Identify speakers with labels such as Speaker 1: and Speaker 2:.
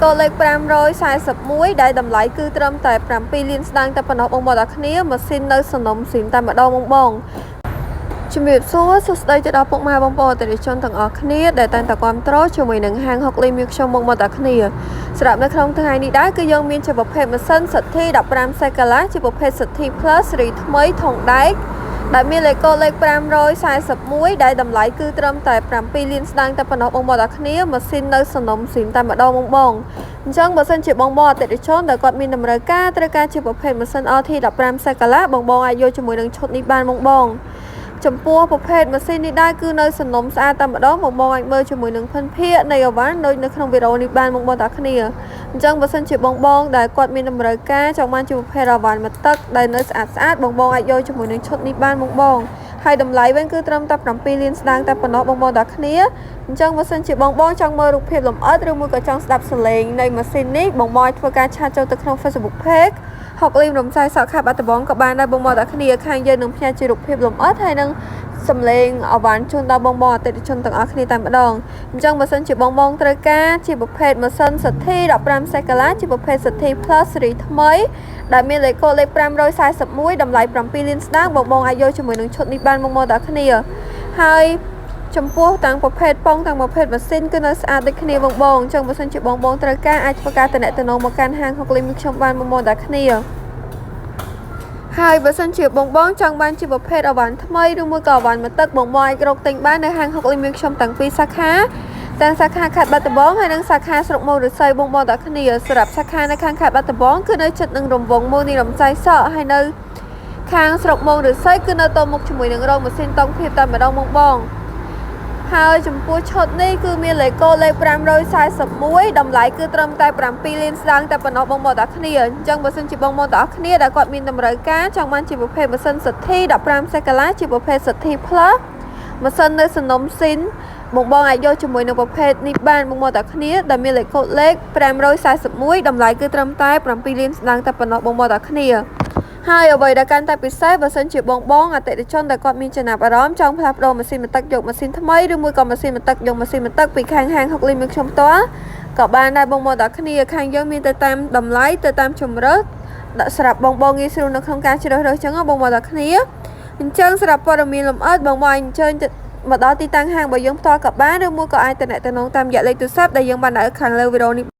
Speaker 1: កូដលេខ541ដែលតម្លៃគឺត្រឹមតែ7លានស្ដើងតែប៉ុណ្ណោះបងប្អូនទាំងគ្នាម៉ាស៊ីននៅសនំស៊ីនតែម្ដងបងបងជំរាបសួរសួស្តីទៅដល់ពុកម៉ែបងប្អូនអតិថិជនទាំងអស់គ្នាដែលតែងតែគាំទ្រជាមួយនឹងហាងហុកលីមីខ្ញុំមកមកទាំងគ្នាសម្រាប់នៅក្នុងថ្ងៃនេះដែរគឺយើងមានជាប្រភេទម៉ាស៊ីនសទ្ធី15សេកាឡាជាប្រភេទសទ្ធី Plus ស៊េរីថ្មីថងដែកដែលមានលេខកូដលេខ541ដែលតម្លៃគឺត្រឹមតែ7លានស្ដើងតែប៉ុណ្ណោះបងប្អូនទាំងគ្នាម៉ាស៊ីននៅសនំស៊ីនតែម្ដងបងបងអញ្ចឹងបើសិនជាបងបងអតិថិជនដែលគាត់មានតម្រូវការត្រូវការជាប្រភេទម៉ាស៊ីន RT 15សេកាឡាបងបងអាចយកជាមួយនឹងឈុតនេះបានបងបងចំពោះប្រភេទម៉ាស៊ីននេះដែរគឺនៅសនំស្អាតតែម្ដងបងបងអាចមើលជាមួយនឹងភិនភាគនៃអវ៉ាន់ដូចនៅក្នុងវីដេអូនេះបានបងបងតាគ្នាអញ្ចឹងបើសិនជាបងបងដែលគាត់មានតម្រូវការចង់បានជាប្រភេទអវ៉ាន់មួយទឹកដែលនៅស្អាតស្អាតបងបងអាចយកជាមួយនឹងឈុតនេះបានបងបងហើយតម្លៃវិញគឺត្រឹមតែ7លានស្ដើងតែប៉ុណ្ណោះបងបងតាគ្នាអញ្ចឹងបើសិនជាបងបងចង់មើលរូបភាពលម្អិតឬមួយក៏ចង់ស្ដាប់សំឡេងនៃម៉ាស៊ីននេះបងបងអាចធ្វើការ chat ចូលទៅក្នុង Facebook Page ហុកលីមរំសាយសក់ខាប់បាត់ដំបងក៏បានដែរបងប្អូនទាំងគ្នាខាងយើងនឹងផ្ញើជារូបភាពលម្អិតហើយនឹងសំឡេងអវ៉ាន់ជូនដល់បងប្អូនអតិថិជនទាំងអស់គ្នាតែម្ដងអញ្ចឹងបើសិនជាបងបងត្រូវការជាប្រភេទម៉ាស៊ីនសទ្ធី15សេកាឡាជាប្រភេទសទ្ធី Plus ស៊េរីថ្មីដែលមានលេខកូដលេខ541តម្លៃ7លានស្ដើងបងបងអាចយកជាមួយនឹងឈុតនេះបានបងប្អូនទាំងគ្នាហើយចំពោះទាំងប្រភេទប៉ុងទាំងប្រភេទម៉ាស៊ីនគឺនៅស្អាតដូចគ្នាបងបងអញ្ចឹងបើសិនជាបងបងត្រូវការអាចធ្វើការតំណតំណងមកកាន់ហាងហុកលីមខ្ញុំបានបងប្អូនទាំងគ្នាហើយបើសិនជាបងបងចង់បានជាប្រភេទអវ៉ាន់ថ្មីឬមួយក៏អវ៉ាន់មួយទឹកបងបងអាចរកទិញបាននៅហាងហុកលីមខ្ញុំទាំងពីរសាខាទាំងសាខាខេត្តបាត់ដំបងហើយនិងសាខាស្រុកមោរិស័យបងបងទាំងគ្នាសម្រាប់សាខានៅខាងខេត្តបាត់ដំបងគឺនៅជិតនឹងរង្វង់មូលនីរំសាយសក់ហើយនៅខាងស្រុកមោរិស័យគឺនៅទល់មុខជាមួយនឹងរោងម៉ាស៊ីនតុងភាពតែម្ដងបងបងហើយចំពោះឈុតនេះគឺមានលេខកូដលេខ541តម្លៃគឺត្រឹមតែ7លានស្ដើងតែប៉ុណ្ណោះបងប្អូនទាំងគ្នាអញ្ចឹងបើសិនជាបងប្អូនទាំងគ្នាដែលគាត់មានតម្រូវការចង់បានជាប្រភេទម៉ាស៊ីនសទ្ធី15សេកាឡាជាប្រភេទសទ្ធី Plus ម៉ាស៊ីននៅសនំស៊ីនបងបងអាចយកជាមួយនឹងប្រភេទនេះបានបងប្អូនទាំងគ្នាដែលមានលេខកូដលេខ541តម្លៃគឺត្រឹមតែ7លានស្ដើងតែប៉ុណ្ណោះបងប្អូនទាំងគ្នាហើយអ្វីដែលកាន់តែពិសេសបើសិនជាបងបងអតិថិជនដែលគាត់មានចំណាប់អារម្មណ៍ចង់ផ្លាស់ប្ដូរម៉ាស៊ីនមួយទឹកយកម៉ាស៊ីនថ្មីឬមួយក៏ម៉ាស៊ីនមួយទឹកយកម៉ាស៊ីនមួយទឹកពីខាងហាងហុកលីមួយខ្ញុំផ្ទាល់ក៏បានដែរបងប្អូនទាំងគ្នាខាងយើងមានទៅតាមតម្លៃទៅតាមជំរើសដាក់ស្រាប់បងបងងាយស្រួលនៅក្នុងការជ្រើសរើសចឹងបងប្អូនទាំងគ្នាអញ្ចឹងសម្រាប់ព័ត៌មានលម្អិតបងបងអញ្ជើញមកដល់ទីតាំងហាងរបស់យើងផ្ទាល់ក៏បានឬមួយក៏អាចតំណតំណងតាមរយៈលេខទូរស័ព្ទដែលយើងបានដាក់ខាងលើវីដេអូនេះ។